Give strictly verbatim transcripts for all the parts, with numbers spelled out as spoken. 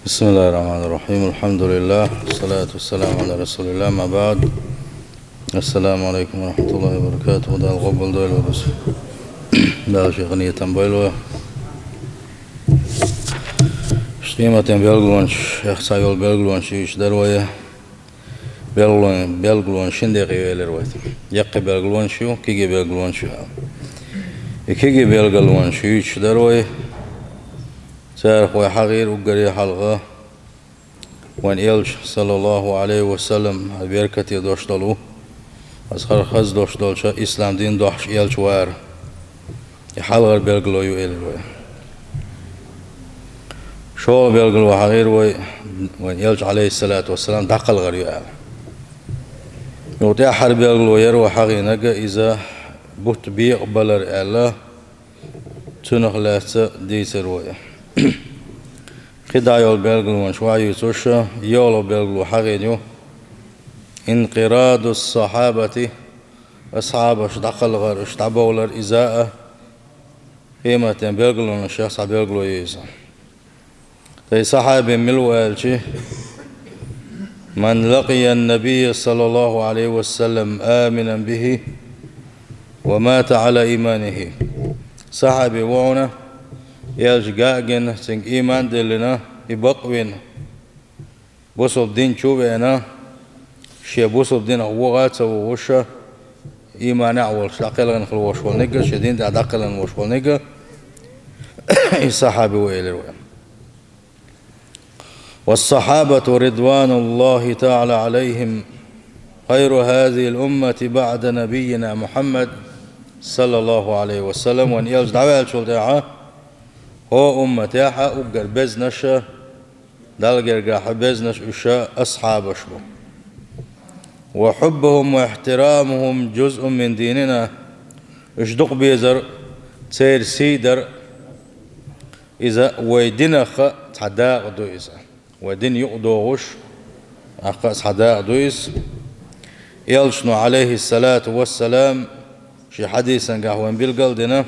بسم الله الرحمن الرحيم. الحمد لله. والصلاة والسلام على رسول الله. أما بعد. السلام عليكم ورحمة الله وبركاته. Дала къобалдойла вай. Дала шийх нийтам бойла вай. Къематан белгалонаш, яхса йола белгалонаш юуш дар вай. Белгалон-, белгалонаш шин декъе велар вай. Яккхий белгалонаш ю, кегий белгалонаш ю. И кегий белгалонаш юуш дар вай. Царах вай хьагӀийра уггаре хьалха. Вайн Элча, саллаллаху Ӏалайхи ва саллам, хьа беркате дош долу, аз хар хаза дош долча ислам дин дохьаш Элча вара. И хьалхара белгало ю элира вай. ШолгӀа белгало хьагӀийра вай, вайн Элча, Ӏалайхиссалату вассалам, дӀакхалхар ю аьлла. Юха тӀаьххьара белгало яр вай хьагӀийнарг, иза бутт бекъабалар аьлла, цунах лаьцна дийцар вай. КхидӀа йола белгалонаш вай юьйцуш, йолу белгало хьагӀийна ю: инкъираду ссахьабати, асхьабаш дӀакхалхар, уьш дӀабовлар, иза а къематан белгалонашах цхьа белгало ю иза. Ткъа и сахьаби мила ву аьлча: «Ман лакъия ннабийя, саллаллаху Ӏалайхи ва саллам, аминан бихи ва мата Ӏала иманихи». Сахьаби ву хьуна, Элча гина, цуьнга иман диллина, и бакъвина, бусалба дин чу а веана, шен бусалба динах вуха а ца вугӀуш, иманехь а волуш, дӀакхелхина хила волуш волниг а, шен дин тӀехь дӀакхелхина волуш волниг а, и сахьаби ву элира вай. «Ва ссахьабату, ридвануллахи таӀала Ӏалайхим, хайру хазихил уммати баӀда набиййина Мухьаммад, саллаллаху Ӏалайхи ва саллам». Вайн Элча дӀаваьллачул тӀаьхьа хӀокху умматехь а уггар безнаш, Далла гергахь безнаш уьш асхьабаш бу. «Ва хьуббухум ва ихтирамухум жузъун мин динина». Уьш дукха безар, церан сий дар, иза вай динах цхьа дакъа ду иза. Вай дин юкъадогӀуш, тӀаккха а цхьа дакъа ду иза. Элчано, Ӏалайхиссалату вассалам, шен хьадисангахь вайн билгал а дина: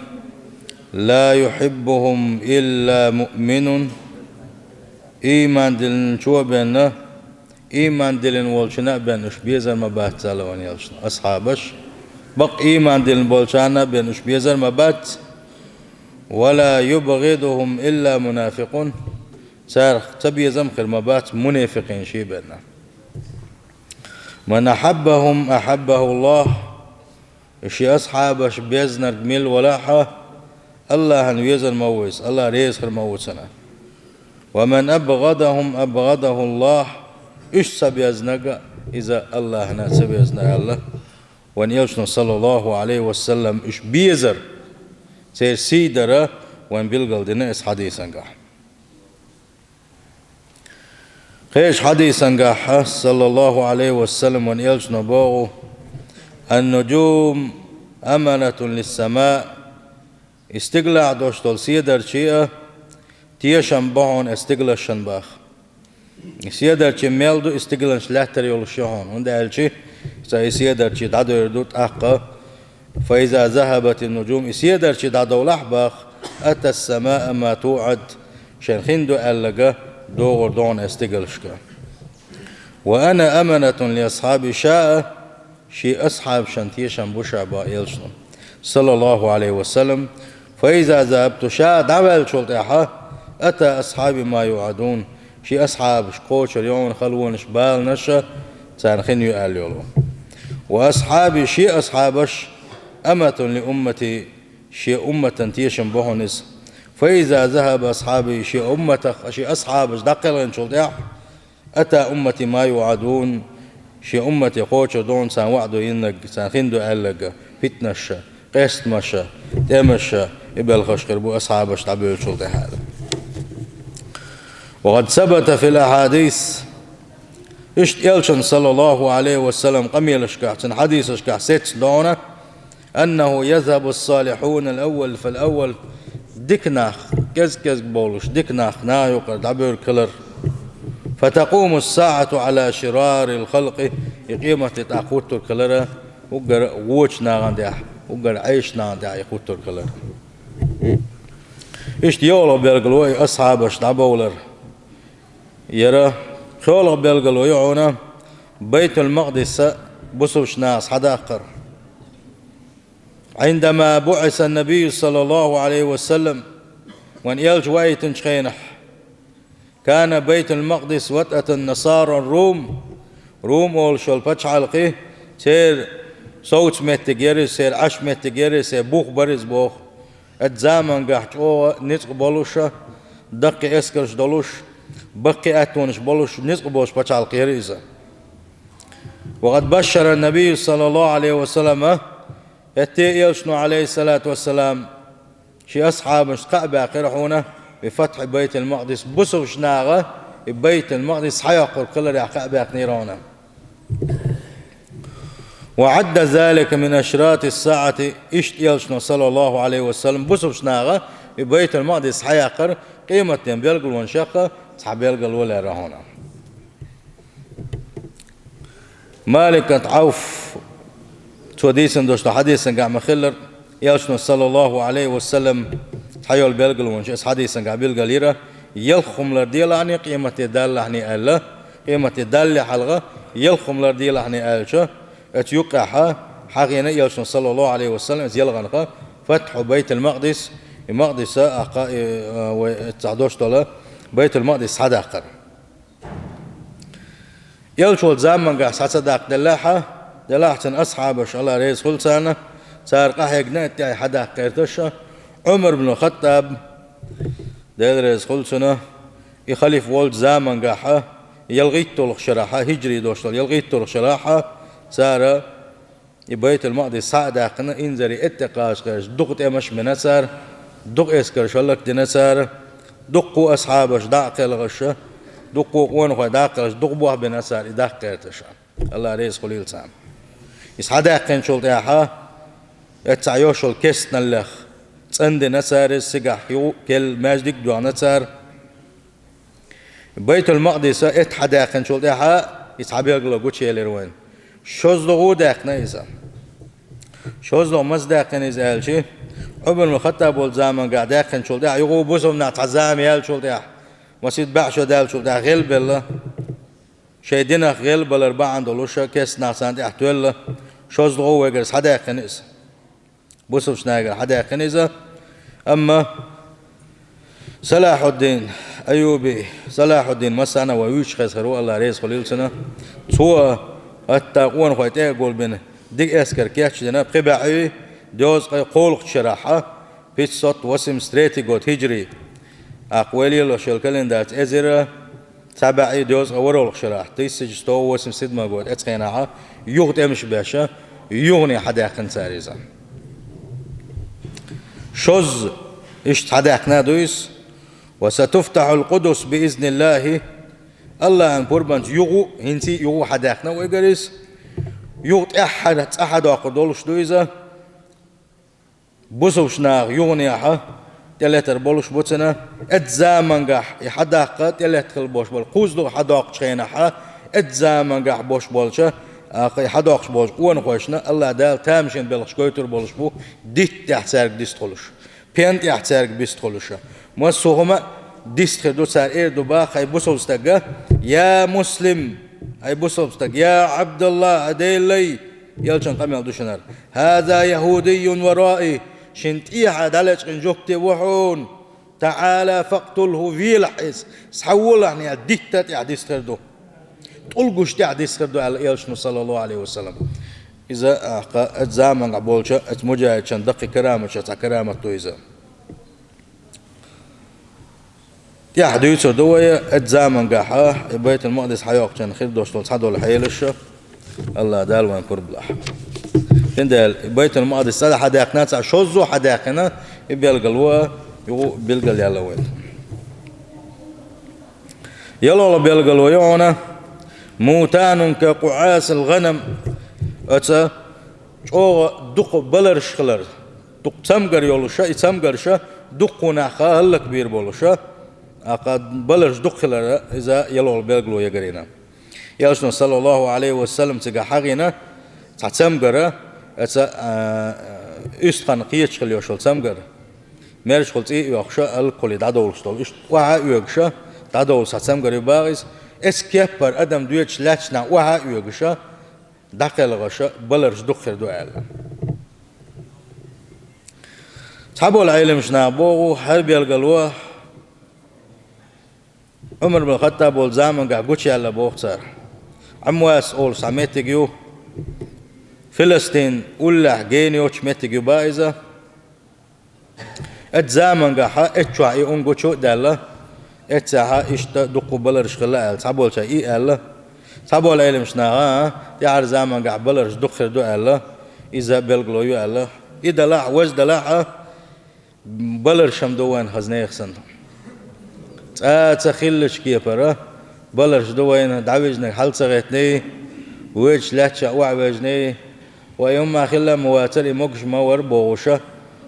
«Ла юхьиббухум илла муъминун». Ийман диллинчо а бен, ийман диллина волчунна а бен уьш безар ма бац, аьлла вайн Элчано. Асхьабаш, бакъ ийман диллина болчарна а бен уьш безар ма бац. «Ва ла юбгӀидухум илла мунафикъун». Царах ца безам хир ма бац мунепикъин ши бен. «Ман ахьаббахум ахьаббахуллах». Шен асхьабаш безнарг мила валахь а, Аллахьан везар ма ву иза, Аллах реза хир ма ву цунна. «Ва ман абгӀадахум абгӀадахуллах». Уьш ца безнарг а, иза Аллахьана ца везна, аьлла вайн Элчано, саллаллаху Ӏалайхи ва саллам. Уьш безар, церан сий дар вайн билгал дина иза хьадисангахь. Кхечу хьадисангахь, саллаллаху Ӏалайхи ва саллам, вайн Элчано боху: «Ан-нуджум аманатун лиссамаъ». И стигалахь долуш долу седарчий а тешам бу хьуна стигалшна боху. И седарчий мел ду, и стигалшна лаьттара йолуш ю хьуна, хӀунда аьлча цо и седарчий дӀадойр ду тӀаккха. «Фа иза захьабатин-нуджум», и седарчий дӀадовлахь боху, «атас-самаъа ма туӀад», шен хин ду аьлларг догӀур ду хьуна стигалшка. «Ва ана аманатун ли асхьаби», ша а шен асхьабашна тешам бу ша боху Элчано, саллаллаху Ӏалайхи ва саллам. «Фа иза захьабту», ша дӀаваьллачул тӀаьхьа, «ата асхьаби ма юӀадун», шен асхьабаш кхочур ю хьуна халонаш, баланаш а царна хин ю аьлла йолу. «Ва асхьаби», шен асхьабаш, «аматун ли уммати», шен умматан тешам бу хьуна иза. «Фа иза захьаба асхьаби», шен умматах, шен асхьабаш дӀакхелхинчул тӀаьхьа, «ата уммати ма юӀадун», шен уммате кхочур ду хьуна царна ваӀда йинарг, царна хин ду аьлларг, питнаша, къестамаша, тӀемаша, и белхаш хир бу асхьабаш дӀабевллачул тӀаьхьа. «Ва къад сабата фил ахьадис». Иштта Элчан, саллаллаху Ӏалайхи ва саллам, къамелашкахь, цуьнан хьадисашкахь сецна ду хьуна, «аннаху язхьабу ссалихьуна ал-аввал фал-аввал», дика нах, кӀез-кӀезиг бовлуш, дика нах наха юкъара дӀабевр хилар. «Фатакъуму ссаӀату Ӏала ширарил халкъи», и къематде тӀаккха хӀуттур хилар, уггар вочу нахана тӀехь, уггар Ӏеша нахана тӀехь и хӀуттур хилар. Иштта йолу белгало и асхьабаш дӀабовлар. Яра кхоалгӀа белгало ю хьуна Байтул-Макъдис бусалба наха схьадаккхар. عندما بعث النبي صلى الله عليه وسلم, вайн элча ваийтинчу хенахь, كان بيت المقدس وطأة النصارى الروم, Рум олуш йолу пачхьалкхе церан совца меттиг яра иза, церан Ӏаш меттиг яра иза, церан бух бара иза боху. Оцу замангахь чӀогӀа ницкъ болуша, даккхий эскарш долуш, баккхий аьттонаш болуш, ницкъ болуш пачхьалкх яра иза. وقد بشر النبي صلى الله عليه وسلم, хӀетте а элчано, عليه الصلاة والسلام, шен асхьабашна кхаъ баьккхира хьуна, بفتح بيت المقدس, бусалба наха и Байтул-Макъдис схьайоккхург хиларехь кхаъ баьккхинера хьуна. وعد ذلك من أشراط الساعة, иштта элчано, صلى الله عليه وسلم, бусалба наха и Байтул-Макъдис схьаяккхар къематден белгалонех цхьа белгало лаьрра хьуна. Малик бин Ӏавф, цо дийцина долуш долу хьадисангахь ма-хиллара, элчано, صلى الله عليه وسلم, схьайолу белгалонаш оцу хьадисангахь билгалйира, ялх хӀума ларделахьний, къематде даллалахьний аьлла, къематде далале хьалха ялх хӀума ларделахьний аьлча, оцу юккъехь хьахийна элчано, صلى الله عليه وسلم, оцу ялханах فتح بيت المقدس, и Макъдис, аккха, и, а, вай оццахь долуш долу Байтул-Макъдис схьадаккхар. Элча волчу замангахь схьа ца даккхаделлехь, делахь цуьнан асхьабаш, АллахӀ реза хуьлда царна, цара къахьегна, тӀаьхьа хьадаккха гӀерташ, Ӏумар бин Хаттаб, Дела реза хуьлда цунна, и халифа волчу замангахь, ялхитталгӀачу шарахь, хӀиджри долуш долу ялхитталгӀачу шарахь, цара и Байтул-Макъдис схьа а даьккхина, инзаре эттӀа кхача гӀерташ, дукха тӀемаш а бина цара, дукха эскарш хӀаллакдина цара, дуккха а асхьабаш дӀа а кхелхаш, дуккха а къонахой дӀа а кхелхаш, дукха бохь бина цара и даккха гӀерташ. АллахӀ реза хуьлийла царна. И схьадаьккхинчул тӀаьхьа, эццахь йолуш йолу кестналлех цӀандина цара иза, цигахь юкъа а, керла маьждиг а доьгӀна цара. Байтул-Макъдис эццахь хьадаьккхинчул тӀаьхьа и цхьа белгало гучуелира вайна. ШозлагӀа даьккхина иза. ШозлагӀа маса даьккхина иза аьлча, Ӏумар бин Хаттаб волчу замангахь даьккхинчул тӀаьхьа, юха бусалба нах цхьа зама яьллачул тӀаьхьа, масийтта бӀе шо даьллачул тӀаьхьа гӀелбелла, шайн динах гӀелбалар бахьана долуш, кестнах царна тӀехь тоьлла, шозлагӀа вайгара схьадаьккхина иза. Бусалба нахера схьадаьккхина иза. Амма Салахьуддин Айюби, Салахьуддин Масана вай вуьйцуш хезна хир ву, АллахӀ реза хуьлийла цунна. Цо хӀетта къонахой тӀе а гулбина, дика эскар кечдина, пхи бӀе дезткъе кхоалгӀачу шарахь, пятьсот восемьдесят третий год хӀиджри. Аккха вай лелош йолу календарца эзар цхьа бӀе дезткъе ворхӀалгӀачу шарахь, тысяча сто восемьдесят седьмой год, оцу хенахь юха тӀемаш беш, юхане схьадаьккхина цара иза. ШозлагӀа иштта схьадаьккхина ду иза. وستفتح القدس بإذن الله. АллахӀан пурбанца юха а, хӀинца а юха а схьадаьккхина вайгара иза. Юха тӀаьххьара цӀа схьадоккхур долуш ду иза. Бусалба наха юханехьа тӀелетар болуш бу цуьнан, оцу замангахь и схьадаккха тӀелетта хила болуш болу, кхузлагӀа схьадоккхучу хенахь, оцу замангахь болуш болчу, а, кхин схьадоккхуш болчу къонахошна АллахӀ Дала тамашийна белхаш гойтур болуш бу, дитта тӀехь цаьрга дистхуьлуш, пен тӀехь цаьрга бистхуьлуш. Массо а хӀума а дистхир ду, цара эр ду боху, хӀай бусалба стаг, я муслим, хӀай бусалба стаг, я Ӏабдалла, хӀай Делан лай, элчан къамел ду шуна хӀара. هذا يهودي ورائي, шуна тӀехьа дӀалечкъина жуьгти ву хьуна. تعال فاقتله, велахь иза, схьаволахь, дитта тӀехь дистхир ду. ТӀулгаш тӀехь дистхир ду, аьлла элчано, саллаллаху Ӏалайхи ва саллам. Иза, а, кха, оцу заманахь болчу оцу муджахӀидашна даккхий караматех цхьа карамат ду иза. ТӀехь дуьйцур ду вай, оцу заманахь и Байтул-Макъдис схьайоккхучунна хир долуш долу цхьадолу хьелаш, АллахӀ Дала вайн пурба лахь. Цундела и Байтул-Макъдис цкъа а схьадаьккхина, цкъа шозза а схьадаьккхина, и билгалван, юха билгалъяьлла вайна. ЯлхолгӀа билгало ю хьуна: موتان كقعاص الغنم. Оцу чӀогӀа дукха баларш хилар, дукха цамгар йолуша, и цамгарша дуккха нах хӀаллакбийр болуша, а кха баларш дукха хилар, иза ялхолгӀа билгало ю гарина. Элчано, саллаллаху Ӏалайхи ва саллам, цигахь хьахийна цхьа цамгар, оцу, а, уьстагӀан кхеташ хила йолуш йолу цамгар. Мерчахула цӀий а оьхуша, алкхуле дӀадовлуш долу. Иштта охьа а оьгуша, дӀадовла цхьа цамгар ю боху иза, эцу кеппара адам доьдуш лаьтташ нах охьа а оьгуша, дӀакхелхаша баларш дукха хир ду аьлла. Цхьаболу Ӏеламчу наха боху, хӀара билгало Ӏумар бин Хаттаб волчу замангахь гучуяьлла боху цара. Ӏамвас олуш цхьа меттиг ю, Филастин уллехь гена йоцчу меттиг ю боху иза. Эцу замангахьа, эцу чохь и ун гучу а даьлла, эццехьа иштта дуккха баларш хилла аьлла, цхьаболча и аьлла. Цхьаболу Ӏеламчу наха, тӀаьхьара замангахь баларш дукха хир ду аьлла, иза билгало ю аьлла. И далахь, важа далахь а, баларш ма ду вайн хаза нехан санна. Цкъа а ца хиллачу кепара, баларш ду вайна, дӀавижнарг хьал ца гӀеттиний, воьдуш лаьтташ охьавежний, вай хӀумма хилла а ма вацара, и могуш ма вара бохуша,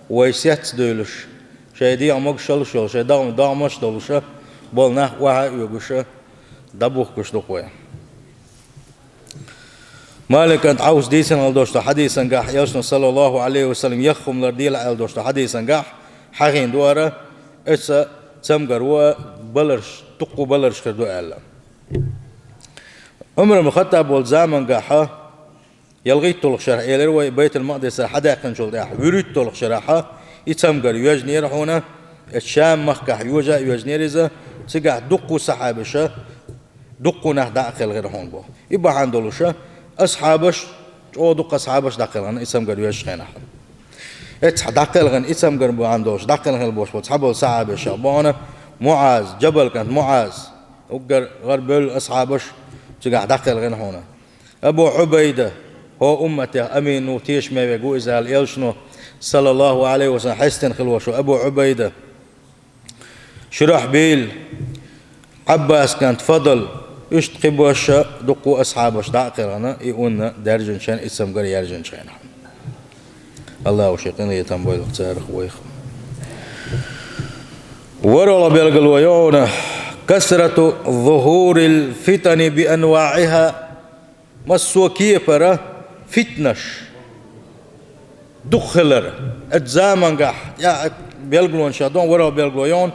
вай сецца дуьйлуш, шайн дегӀан могушаллаш йолуш, шайн догӀмаш долуша, болу нах охьа а оьгуша, дӀабухкуш ду-кх вай. Малик кӀант Ӏавс дийцина хила долуш ду хьадисан гахь, Элчано, саллаллаху Ӏалайхи ва саллам, яххумлар дела аьлла долуш ду хьадисан гахь, хьахийна ду ара, эца цамгар ву а баларш, дуккха баларш хир ду аьлла. Ӏумар ибн Хаттаб волчу замангахьа, ялхитталгӀа шарахь элира вай, Байтул-Макъдисера хьадаьккхинчул тӀаьхьа, вуьрхӀитталгӀа шарахьа, и цамгар йоьжнера хьуна, эца Шам-махкахь йожа а йоьжнера иза, цигахь дуккха сахьабаша, дуккха нах дӀа а кхелхира хьуна боху. И бахьана долуша, асхьабаш, чӀогӀа дуккха асхьабаш дӀакхелхина и цамгар йоьжначу хенахь. Эццахь дӀакхелхина и цамгар бахьана долуш, дӀакхелхина болуш болу цхьаболу сахьабаша бохуна, МуӀаз, Джабал кӀант МуӀаз, уггар гӀар бевлла асхьабаш цигахь дӀакхелхина хьуна. Абу Ӏубайда, хӀо умматех амин ву, тешаме верг ву иза аьлла Элчано, саллаллаху Ӏалайхи ва саллам, хьестина хила волуш ву Абу Ӏубайда. Шурахьбил, Ӏаббас кӀант Фадл, иштта кхин баша дуккха асхьабаш дӀа а кхелхина, и унна даьржинчу хенахь, и цамгар яьржинчу хенахь. Аллахо шен къинхетам бойла царах вайх. ВорхӀалгӀа билгало ю хьуна: касрату зухурил фитани би анваӀиха. Массо а кепара фитнаш дукха хилар. Оцу замангахь тӀаьхьа билгалонаш а ду, ворхӀалгӀа билгало ю хьуна,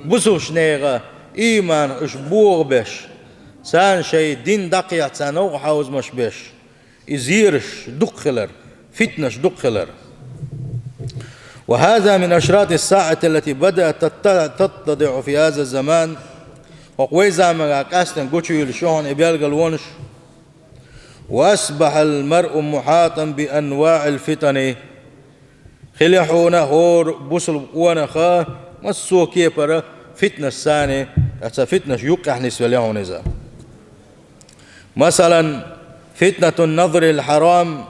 бусалба нехан ийманах уьш бохабеш, царна шайн дин дӀакхехьа царна новкъа хьовзамаш беш, и зераш дукха хилар, фитнаш дукха хилар. وهذا من أشراط الساعة التي بدأت تت-، تتضح في هذا الزمان. ХӀокху вай заманахь къаьсттина гучуйуьйлуш ю хьуна и билгалонаш. وأصبح المرء محاطا بأنواع الفتن. Хили хьуна хӀора бусалба къонаха массо а кепара фитнаш санна, аса фитнаш юккъехь нисвелла хьуна иза. مثلا، فتنة النظر الحرام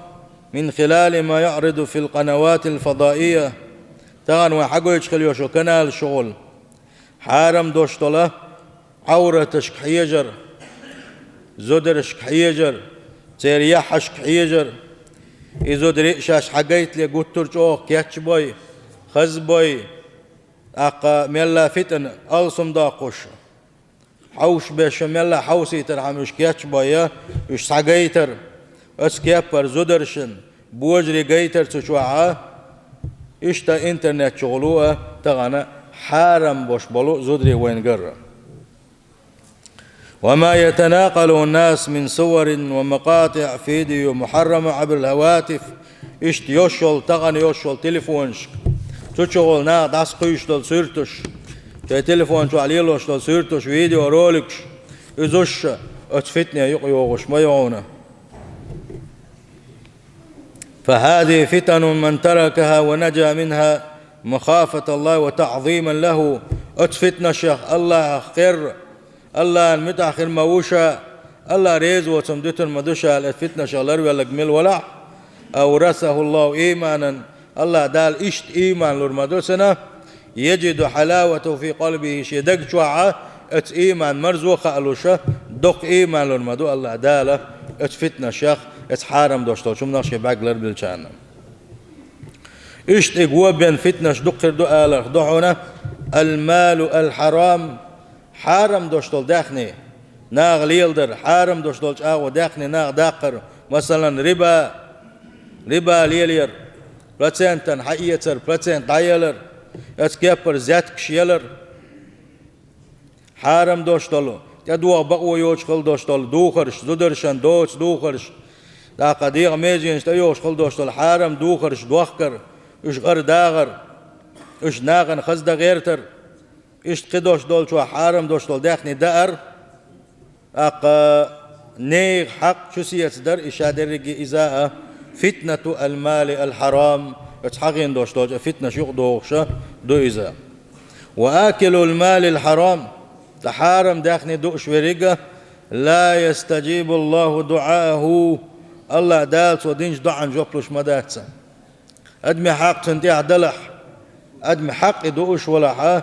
من خلال ما يعرض في القنوات الفضائية. Тахана вайн хьагойтуш хила йолуш йолу каналаш чухула хьарам долуш долу Ӏавраташка хьежар, зударшка хьежар, церан яххьашка хьежар. И зударий шаьш хьагайтале гуттар а чӀогӀа кечбой, хазбой, тӀаккха мелла фитна алсамдоккхуш, хьовш беш мелла хьовсийтархьама уьш кечбой, уьш схьагайтар, оцу кеппара зударшна божарий гайтар цу чохь а, иштта интернет чухула а тахана хьарам болуш болу зударий вайна гарра. وما يتناقله الناس من صور ومقاطع فيديو محرمة عبر الهواتف. Иштта йолуш йолу, тахана йолуш йолу телефонашка, цу чухула наха дӀасакхуьйсуш долу суьрташ, шайн телефон чохь лелош долу суьрташ, видеороликаш, иза уьш оцу фитне юкъайогӀуш ма ю хьуна. فهذه فتن من تركها ونجا منها مخافة الله وتعظيما له. Оцу фитнашех Аллахьах кхерра, Аллахьан муьтӀахь хир ма ву ша, Аллахь реза воцург дуьтур ма ду ша аьлла, оцу фитнашех ларвелларг мила валахь, أورثه الله إيمانا, Аллахь Дала иштта ийман лур ма ду цунна, يجد حلاوته في قلبه, шен даг чохь а оцу ийман марзо хаалуша, доккха ийман лур ма ду Аллахь Дала оцу фитнашех, оцу хьарам долуш долчу хӀуманах шен бӀаьрг ларбеллачарна. Иштта и го бен фитнаш дукха хир ду аларх ду хьуна: المال الحرام, хьарам долуш долу даьхни наха леладар, хьарам долуш долу чӀагӀо даьхни наха даккхар, масалан, риба, риба лелаяр, процентан хьаэцар, процент дӀаялар, оцу кеппара зеткаш ялар. хьарам долуш долу, тӀедогӀа бакъо йоцуш хила долуш долу духарш, зударшна доцу духарш, тӀаккха дегӀан меженаш тӀейогӀуш хила долуш долу хьарам духарш дохкар, уьш гӀара дагӀар, уьш нахана хаза дан гӀертар, иштта кхидолуш долчохь хьарам долуш долу даьхни даар, тӀаккха нехан хьакъ чусецадар, и ша дерриге иза а фитнату ал-мали ал-хьарам, оцу хьагӀ долуш долчу фитнаш юкъадогӀуша ду иза. Ва акилул малил хьарам, ткъа хьарам даьхни дууш веррига, ла ястаджибу Аллаху дуӀааху, Аллах Дала цо динчу доӀан жоп луш ма дац. Адамийн хьакъ цунна тӀехь далахь, адамийн хьакъ и дууш валахь а,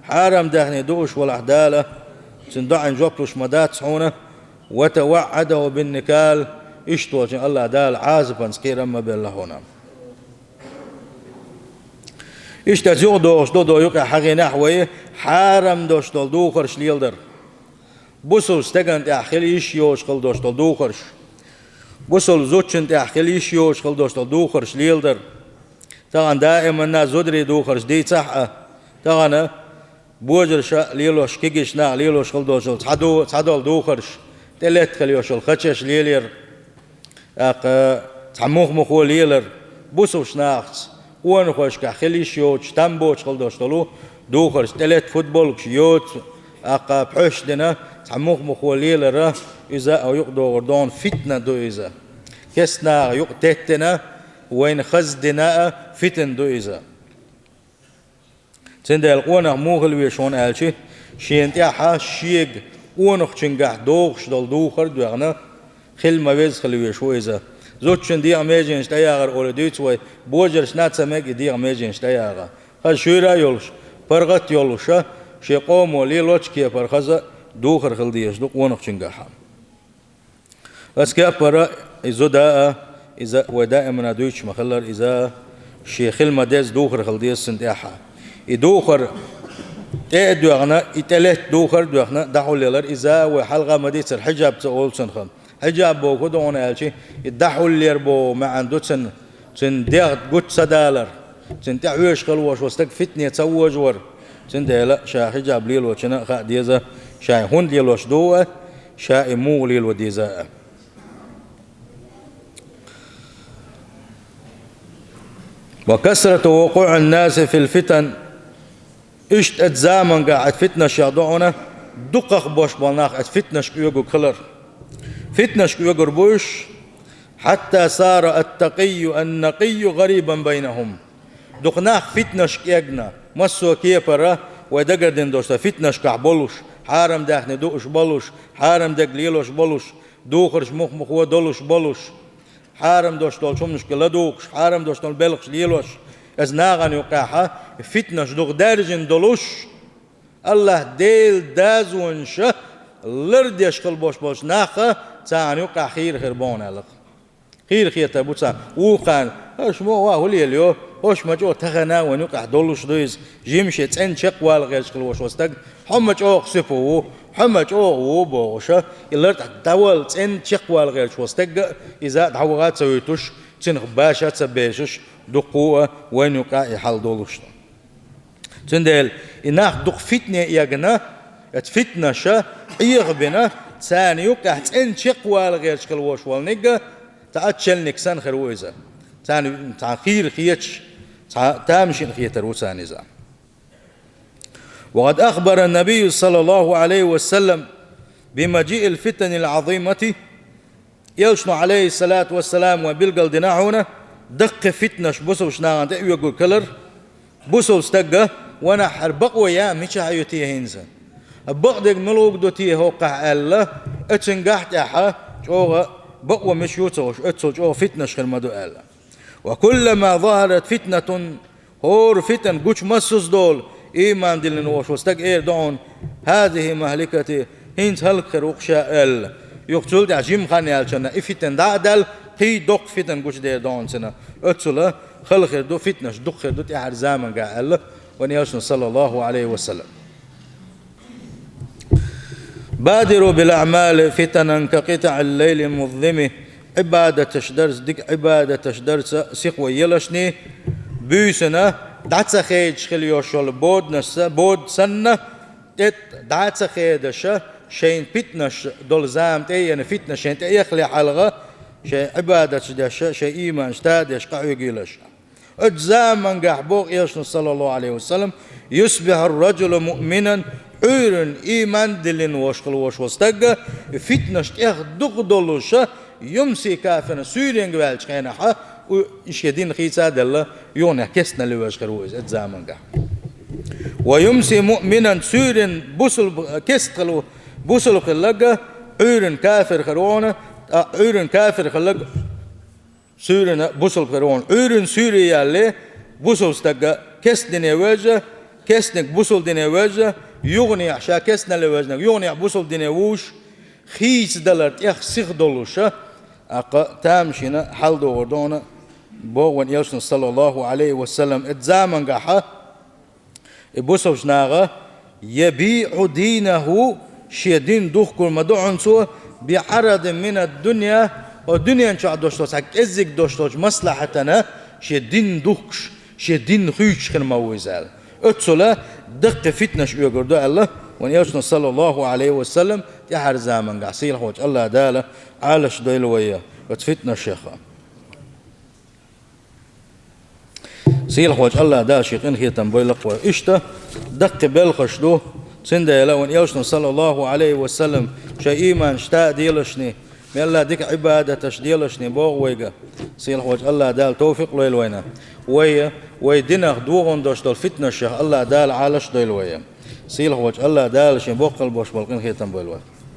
хьарам даьхни дууш валахь Дала, цуьнан доӀан жоп луш ма дац хьуна, ва таваӀадаху бин накал, иштта волчун Аллах Дала Ӏазапанца кхерам ма белла хьуна. Иштта цу юкъадогӀуш ду, до юкъа хьагӀинехь вай хьарам долуш долу духарш леладар. Бусалба стеган тӀехь хила йиш йоцуш хила долуш долу духарш. Бусалба зудчун тӀехь хила йиш йоцуш хила долуш долу духарш леладар. Тахана даиманна зударийн духарш дийцахь а, тахана божарша лелош, кегийчу наха лелош хила долуш долу цхьа ду-, цхьадолу духарш, тӀелетта хила йолуш йолу хачеш лелаяр. ТӀаккха цхьа мух-мухо лелар, бусалба нахаца, къонахошкахь хила йиш йоцуш, там боцуш хила долуш долу духарш, тӀелетта футболкаш йоцу, тӀаккха пхьоьш дина, цхьа мух-мухо лелара, иза а юкъадогӀур дохуна фитна ду иза. Кестнаха юкъа теттина, вайна хаза дина а фитна ду иза. Цундела къонах муха хила веза хьуна аьлча, шена тӀехь шега къонахчуьнгахь догӀуш долу духар а доьгӀна, хила ма веза хила везаш ву иза. Зудчун дегӀан меженаш тӀеягӀар олий дуьйцу вай, божаршна а ца мега и дегӀан меженаш тӀеягӀа. Хаза шуьйра а йолуш, паргӀат а йолуша, шен къомо лелочу кепара хаза духар хила дезаш ду къонахчуьнгахь. Ас кепара и зуда а, иза вай даимана дуьйцуш ма-хиллара, иза шен хила ма-дезза духар хила деза цунна тӀехь. И духар тӀе а доьгӀна, и тӀелетта духар а доьгӀна, дӀахьулъялар, иза вай хьалха ма-дийццара хьиджаб ца олу цунах. Хьиджаб боху хӀун ду хьуна аьлча, и дӀахьулъяр боху маьӀна ду цуьнан. Цуьнан дегӀ гучу ца далар, цуьнан тӀехь хьоьжуш хила волуш волу стаг фитне ца вожавар, цундела ша хьиджаб лелочунна а хаа деза, ша и хӀунда лелош ду а, ша и муха лело деза а. Ва касрату вукъуӀин-наси фил-фитан, иштта оцу заманчохь оцу фитнашех ду хьуна, дукхах болуш болу нах оцу фитнашка оьгург хилар. Фитнашка оьгур бу уьш, хьатта сара ат-такъийю ан-накъийю гӀарибан байнахум. Дукха нах фитнашка эгна, массо а кепара вай дагардина долуш сан фитнашкахь болуш, хьарам даьхни дууш болуш, хьарам дерг лелош болуш, духарш мух-мухо долуш болуш, хьарам долуш долчу хӀуманашка ладугӀуш, хьарам долуш долу белхаш лелош, оцу нахана юккъехь фитнаш дукха даьржина долуш, Аллах Делан дозанаш лардеш хила болуш болчу наха царна юккъехь хийра хир бу хьуна аьлла. Хийра хетар бу царна. Вукхарна, хӀара ма ван хӀун лелайо, хӀара ма чӀогӀа тахана вайна юккъехь долуш ду иза, жимчохь цӀена чекхвала гӀерташ хила волуш волу стаг, хьо ма чӀогӀа сипа ву, хьо ма чӀогӀа ву бохуша, и лартӀехь дӀавала цӀена чекхвала гӀерташ волу стаг а, иза а дӀаваха а ца вуьтуш, цунах баша а ца бешаш, дуккха а вайна юккъехь и хьал долуш ду. Цундела и нах дукха фитне эгна, оцу фитнаша Ӏехабина, царна юккъехь цӀена чекхвала гӀерташ хила волуш волу нигга, цхьа а челник санна хир ву иза. Царна, цхьа хийра хеташ, цхьа тамашийна хетар ву царна иза. وقد أخبر النبي صلى الله عليه وسلم بمجيء الفتن العظيمة. Элчано, Ӏалайхиссалату вассалам, вайна билгал дина хьуна, даккхий фитнаш бусалба нахана тӀе оьгург хилар, бусалба стага, ванахь, хӀара бакъо яа мичахь ю те хӀинца? Бакъдерг мила вуьгу ду те хӀокхахь аьлла, оцуьнгахь тӀехьа чӀогӀа бакъо мича ю ца хууш, оццул чӀогӀа фитнаш хир ма ду аьлла. وكلما ظهرت فتنة, хӀора фитна гучу массаза долу, ийман диллина волуш волу стаг эр ду хьуна: «هذه مهلكتي», хӀинца хӀаллакьхир ву-кх ша аьлла. Юха цул тӀаьхьа жима хан яьлча а и фитна дӀа а даьлла, кхин доккха фитна гучудер ду хьуна цунна. Оццула хала хир ду, фитнаш дукха хир ду тӀаьхьара заманчохь аьлла вайн Элчано, саллаллаху Ӏалайхи ва саллам. بادروا بالأعمال فتنا كقطع الليل المظلم. Ӏибадаташ дарца, дика Ӏибадаташ дарца сиха вай елашний, буьйсанна дӀа ца хедаш хила йолуш йолу боданаш са-, бода санна, тӀе дӀа ца хедаш, шайн питнаш долу зама тӀе а еана, питнаш шайн тӀе эхале хьалха, шайн Ӏибадаташ деш, шайн ийманаш тадеш къахьоьгийлаш. Оцу замангахь, боху Элчано, саллаллаху Ӏалайхи ва саллам: «Юсбихьу ар-раджулу муъминан», Ӏуьйранна ийман диллина волуш хилла волуш волу стаг, питнаш тӀех дукха долуш, юмси кафиран, суьйренга ваьллачу хенахь, у, и шен дин хийца а делла, юханехь кестналла вежа хир ву иза оцу замангахь. «Ва юмси муъминан», суьйренна бусулба, кестта хилла ву, бусулба хилларг, Ӏуьйранна кафир хир ву хьуна, ткъа Ӏуьйранна кафир хилларг, суьйранна бусулба хир ву хьуна. Ӏуьйранна суьйре ялале, бусулба стаг кестдине вежа, кестниг бусулба дине вежа, юханехь ша кестналла вежнарг юханехь бусулба дине вуш, хийцадалар тӀех сиха долуш, тӀаккха тамашийна хьал догӀур ду хьуна, боху вайн Элчано, саллаллаху Ӏалайхи ва саллам, оцу замангахь, и бусулбачу наха: «ЯбиӀу динаху», шен дин духкур ма ду хьуна цо, «биӀарадин минад-дунья», о дуьнен чохь долуш долу цхьа кӀеззиг долуш долчу маслахьатана шен дин духкуш, шен дин хуьйцуш хир ма ву иза аьлла. Оццула даккхий питнаш оьгур ду аьлла, вайн Элчано, саллаллаху Ӏалайхи ва саллам, тӀаьхьара замангахь сийлахьволчу АллахӀ Дала Ӏалаш дойла вай оцу питнашех. Сийлахьволчу АллахӀ Дала шен къинхетам бойла вайх. Иштта даккхий белхаш ду, цундела вайн Элчано, саллаллаху Ӏалайхи ва саллам, шайн ийманаш та а делашний, мелла дика Ӏибадаташ делашний боху вайга. Сийлахьволчу АллахӀ Дала тавфикъ лойла вайна. Вай, вай динах догӀун долуш долу питнашех АллахӀ Дала Ӏалаш дойла вай. Сийлахьволчу АллахӀ Дала шен боккхал бош болу къинхетам бойла вайх.